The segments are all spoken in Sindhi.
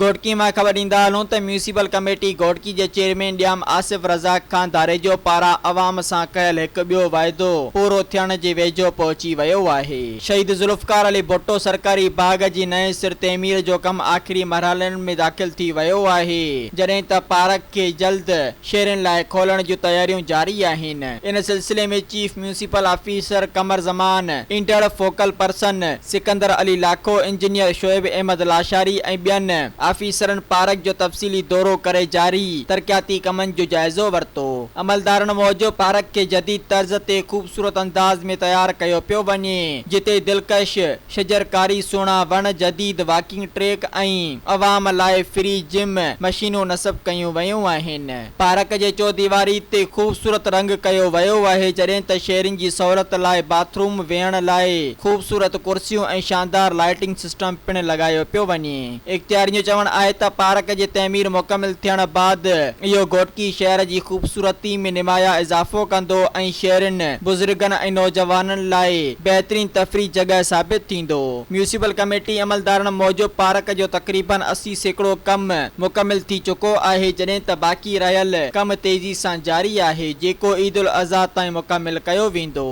گهوٽڪي مان خبر ڏيندا هلون ته ميونسپل ڪميٽي گهوٽڪي جي چيئرمين ڄام آصف رزاق خان ڌاريجو پاران عوام سان ڪيل هڪ ٻيو واعدو پورو ٿيڻ جي ويجهو پهچي ويو آهي. شهيد ذوالفقار علي ڀٽو سرڪاري باغ جي نئين سر تعمير جو ڪم آخري مرحلن ۾ داخل ٿي ويو آهي، جڏهن ته پارڪ کي جلد شهرين لاء کولڻ جون تياريون جاري آهن. ان سلسلي ۾ chief municipal officer Qamar Zaman, ايندڙ focal person Sikandar Ali Lakho, engineer Shoaib Ahmed Lashari ۽ ٻين آفيسرن پارڪ جو تفصيلي دورو ڪري جاري ترقياتي ڪمن جو جائزو ورتو. عملدارن موجب پارڪ کي جديد طرز تي خوبصورت انداز ۾ تيار ڪيو پيو وڃي، جتي دلڪش شجرڪاري، سهڻا وڻ، جديد واڪنگ ٽريڪ ۽ عوام لاء فري جم مشينون نصب ڪيون ويون آهن. پارڪ جي چوديواري تي خوبصورت رنگ ڪيو ويو آهي، جڏهن ته شهرين جي سهولت لاء باٿ روم، ويهڻ لاء خوبصورت ڪرسيون ۽ شاندار لائيٽنگ سسٽم پڻ لڳايو پيو وڃي. اختيارين جو چوڻ آهي ته پارڪ جي تعمير مڪمل ٿيڻ بعد اهو گهوٽڪي شهر جي خوبصورتي ۾ نمايان اضافو ڪندو ۽ شهرين، بزرگن ۽ نوجوانن لاء بهترين تفريح جڳهه ثابت ٿيندو. ميونسپل ڪميٽي عملدارن موجب پارڪ جو تقريبن 80% ڪم مڪمل ٿي چڪو آهي جڏهن ته باقي رهيل ڪم تيزي سان جاري آهي جيڪو عيد الاضحيٰ تائين مڪمل ڪيو ويندو.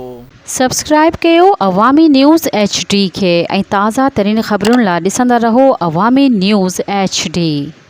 سبسڪرائيب ڪيو عوامي نيوز ايڇ ڊي کي ۽ تازه ترين خبرن لا ڏسندا رهو عوامي نيوز ايڇ ڊي.